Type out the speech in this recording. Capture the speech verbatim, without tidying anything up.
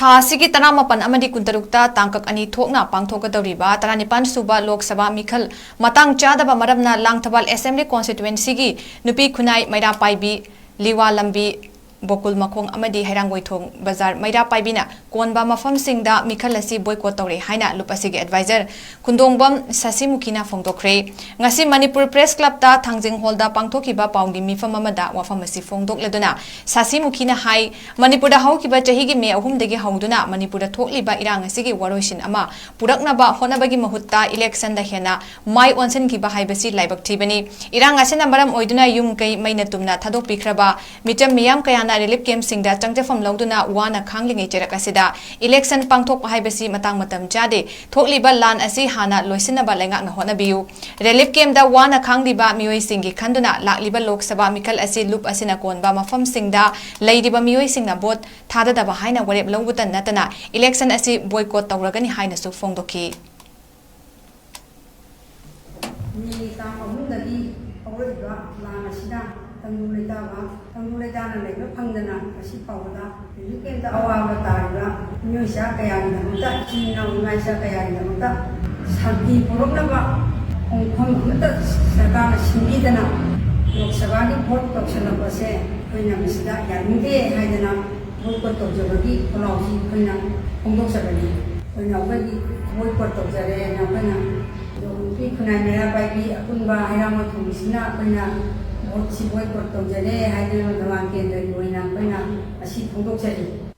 ꯊꯥ ꯑꯁꯤꯒꯤ ꯇꯔꯥꯃꯥꯄꯟ ꯑꯃꯗꯤ ꯀꯨꯟꯇꯔꯨꯛꯇ ꯇꯥꯡꯀꯛ ꯑꯅꯤ ꯊꯣꯛꯅ ꯄꯥꯡꯊꯣꯛꯀꯗꯧꯔꯤꯕ ꯇꯔꯥꯅꯤꯄꯥꯟ ꯁꯨꯕ ꯂꯣꯛ ꯁꯚꯥ ꯃꯤꯈꯜ ꯃꯇꯥꯡ ꯆꯥꯗꯕ ꯃꯔꯝꯅ ꯂꯥꯡꯊꯕꯥꯜ ꯑꯦꯁꯦꯝꯕ꯭ꯂꯤ ꯀꯣꯟꯁꯇꯤꯇ꯭ꯋꯦꯟꯁꯤꯒꯤ ꯅꯨꯄꯤ ꯈꯨꯟꯅꯥꯏ ꯃꯩꯔꯥ ꯄꯥꯏꯕꯤ, ꯂꯤꯋꯥ ꯂꯝꯕꯤ, ꯕꯣꯀꯨꯜ ꯃꯈꯣꯡ ꯑꯃꯗꯤ ꯍꯩꯔꯥꯡꯒꯣꯏꯊꯣꯡ ꯕꯖꯥꯔ ꯃꯩꯔꯥ ꯄꯥꯏꯕꯤꯅ ꯀꯣꯟꯕ ꯃꯐꯝꯁꯤꯡꯗ ꯃꯤꯈꯜ ꯑꯁꯤ ꯕꯣꯏꯀꯣꯠ ꯇꯧꯔꯦ ꯍꯥꯏꯅ ꯂꯨꯞ ꯑꯁꯤꯒꯤ ꯑꯦꯗꯚꯥꯏꯖꯔ ꯈꯨꯟꯗꯣꯡꯕꯝ ꯁꯁꯤꯃꯨꯈꯤꯅ ꯐꯣꯡꯗꯣꯛꯈ꯭ꯔꯦ꯫ ꯉꯁꯤ ꯃꯅꯤꯄꯨꯔ ꯄ꯭ꯔꯦꯁ ꯀ꯭ꯂꯕꯇ ꯊꯥꯡꯖꯤꯡ ꯍꯣꯜꯗ ꯄꯥꯡꯊꯣꯛꯈꯤꯕ ꯄꯥꯎꯒꯤ ꯃꯤꯐꯝ ꯑꯃꯗ ꯋꯥꯐꯝ ꯑꯁꯤ ꯐꯣꯡꯗꯣꯛꯂꯗꯨꯅ ꯁꯁꯤꯃꯨꯈꯤꯅ ꯍꯥꯏ, ꯃꯅꯤꯄꯨꯔꯗ ꯍꯧꯈꯤꯕ ꯆꯍꯤꯒꯤ ꯃꯦ ꯑꯍꯨꯝꯗꯒꯤ ꯍꯧꯗꯨꯅ ꯃꯅꯤꯄꯨꯔꯗ ꯊꯣꯛꯂꯤꯕ ꯏꯔꯥꯡ ꯑꯁꯤꯒꯤ ꯋꯥꯔꯣꯏꯁꯤꯟ ꯑꯃ ꯄꯨꯔꯛꯅꯕ ꯍꯣꯠꯅꯕꯒꯤ ꯃꯍꯨꯠꯇ ꯏꯂꯦꯛꯁꯟꯗ ꯍꯦꯟꯅ ꯃꯥꯏ ꯑꯣꯟꯁꯤꯟꯈꯤꯕ ꯍꯥꯏꯕꯁꯤ ꯂꯥꯏꯕꯛ ꯊꯤꯕꯅꯤ꯫ ꯏꯔꯥꯡ ꯑꯁꯤꯅ ꯃꯔꯝ ꯑꯣꯏꯗꯨꯅ ꯌꯨꯝ ꯀꯩ ꯃꯩꯅ ꯇꯨꯝꯅ ꯊꯥꯗꯣꯛꯄꯤꯈ꯭ꯔꯕ ꯃꯤꯆꯝ ꯃꯤꯌꯥꯝ ꯀꯌꯥꯅ ꯔꯤꯂꯤꯐ ꯀꯦꯝꯞꯁꯤꯡꯗ ꯆꯪꯖꯐꯝ ꯂꯧꯗꯨꯅ ꯋꯥꯅ ꯈꯥꯡꯂꯤꯉꯩ ꯆꯩꯔꯛ ꯑꯁꯤꯗ ꯏꯂꯦꯛꯁꯟ ꯄꯥꯡꯊꯣꯛꯄ ꯍꯥꯏꯕꯁꯤ ꯃꯇꯥꯡ ꯃꯇꯝ ꯆꯥꯗꯦ꯫ ꯊꯣꯛꯂꯤꯕ ꯂꯥꯟ ꯑꯁꯤ ꯍꯥꯟꯅ ꯂꯣꯏꯁꯤꯟꯅꯕ ꯂꯩꯉꯥꯛꯅ ꯍꯣꯠꯅꯕꯤꯌꯨ꯫ ꯔꯤꯂꯤꯐ ꯀꯦꯝꯞꯇ ꯋꯥꯅ ꯈꯥꯡꯂꯤꯕ ꯃꯤꯑꯣꯏꯁꯤꯡꯒꯤ ꯈꯟꯗꯨꯅ ꯂꯥꯛꯂꯤꯕ ꯂꯣꯛ ꯁꯚꯥ ꯃꯤꯈꯜ ꯑꯁꯤ ꯂꯨꯞ ꯑꯁꯤꯅ ꯀꯣꯟꯕ ꯃꯐꯝꯁꯤꯡꯗ ꯂꯩꯔꯤꯕ ꯃꯤꯑꯣꯏꯁꯤꯡꯅ ꯚꯣꯠ ꯊꯥꯗꯗꯕ ꯍꯥꯏꯅ ꯋꯥꯔꯦꯞ ꯂꯧꯕꯇ ꯅꯠꯇꯅ ꯏꯂꯦꯛꯁꯟ ꯑꯁꯤ ꯕꯣꯏꯀꯣꯠ ꯇꯧꯔꯒꯅꯤ ꯍꯥꯏꯅꯁꯨ ꯐꯣꯡꯗꯣꯛꯈꯤ꯫ ꯃꯦꯒꯤ ꯇꯥꯡ ꯑꯍꯨꯝꯗꯒꯤ ꯍꯧꯔꯛꯏꯕ ꯂꯥꯟ ꯑꯁꯤꯅ ꯇꯪꯗꯨ ꯂꯩꯇꯥꯕ, ꯇꯪꯗꯨ ꯂꯩꯇꯥꯅ ꯂꯩꯕ ꯐꯪꯗꯅ ꯉꯁꯤ ꯐꯥꯎꯕꯗ ꯔꯤꯂꯤꯐ ꯀꯦꯝꯞꯇ ꯑꯋꯥꯕ ꯇꯥꯔꯤꯕ ꯃꯤꯑꯣꯏ ꯆꯥ ꯀꯌꯥꯒꯤꯗꯃꯛꯇ, ꯏꯆꯤꯜ ꯏꯅꯥꯎ ꯏꯃꯥ ꯏꯆꯥ ꯀꯌꯥꯒꯤꯗꯃꯛꯇ ꯁꯥꯟꯇꯤ ꯄꯨꯔꯛꯅꯕ ꯈꯣꯡꯐꯝ ꯑꯃꯠꯇ ꯁꯔꯀꯥꯔꯅ ꯁꯤꯟꯕꯤꯗꯅ ꯂꯣꯛ ꯁꯚꯥꯒꯤ ꯚꯣꯠ ꯇꯧꯁꯜꯂꯛꯄꯁꯦ ꯑꯩꯈꯣꯏꯅ ꯃꯁꯤꯗ ꯌꯥꯅꯤꯡꯗꯦ ꯍꯥꯏꯗꯅ ꯕꯣꯏꯀꯣꯠ ꯇꯧꯖꯕꯒꯤ ꯈꯣꯜꯂꯥꯎꯁꯤ ꯑꯩꯈꯣꯏꯅ ꯐꯣꯡꯗꯣꯛꯆꯕꯅꯤ꯫ ꯑꯩꯈꯣꯏꯅ ꯑꯩꯈꯣꯏꯒꯤ ꯕꯣꯏꯀꯣꯠ ꯇꯧꯖꯔꯦꯅ ꯑꯩꯈꯣꯏꯅ ꯅꯨꯄꯤ ꯈꯨꯟꯅꯥꯏ ꯃꯩꯔꯥ ꯄꯥꯏꯕꯤ ꯑꯄꯨꯟꯕ ꯍꯩꯔꯥꯡꯒꯣꯏ ꯊꯣꯡꯕꯤꯁꯤꯅ ꯑꯩꯈꯣꯏꯅ ꯚꯣꯠꯁꯤ ꯕꯣꯏꯀꯣꯠ ꯇꯧꯖꯔꯦ ꯍꯥꯏꯗꯅ ꯅꯣꯡꯊꯃꯥꯟ ꯀꯦꯟꯗ꯭ꯔꯒꯤ ꯑꯣꯏꯅ ꯑꯩꯈꯣꯏꯅ ꯑꯁꯤ ꯐꯣꯡꯗꯣꯛꯆꯔꯤ꯫